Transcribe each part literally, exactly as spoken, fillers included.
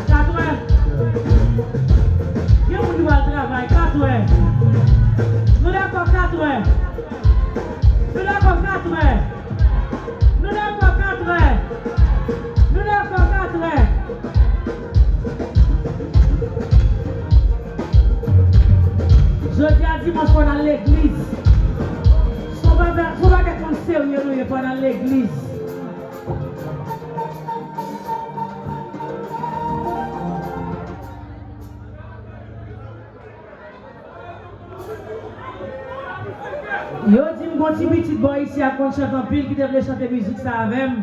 Katrè. Gen moun ki pral travay. Katrè. Nou dakò katrè. Nou dakò katrè. Nou dakò katrè. Nou dakò katrè. Jodi a dimanch, fò n al legliz. Se yon bagay, se yon bagay moun serye nou ye, fò n al legliz. Yo di m gon ti pitit bò isi a konn chante anpil ki te vle chante mizik sa avè m.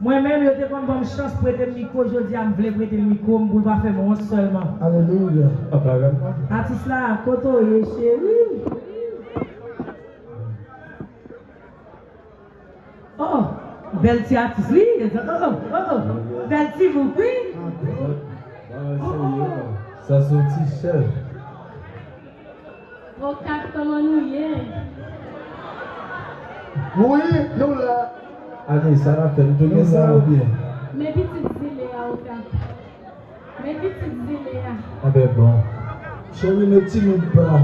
Mwen menm, yo te konn ban m chans prete m mikwo, jodi a m vle prete l mikwo m pou l pa fè m wont sèlman. Alelouya. Atis la, kote w ye, cheri? Oh, bèl ti atis, wi. Oh, oh, oh, oh. Bèl ti bouk, wi. Oh, oh, oh. Sa se yon ti chèf. Okap, kòman nou ye? Wi, nou la. Ane, sa n ap fè? Nou tou gen sa oubyen? Men pitit zile a, Okap. Men pitit zile a. Anben bon. Cheri, ne timide pas.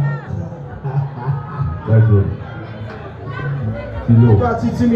Gade. Kilo. Ou pa ti timid.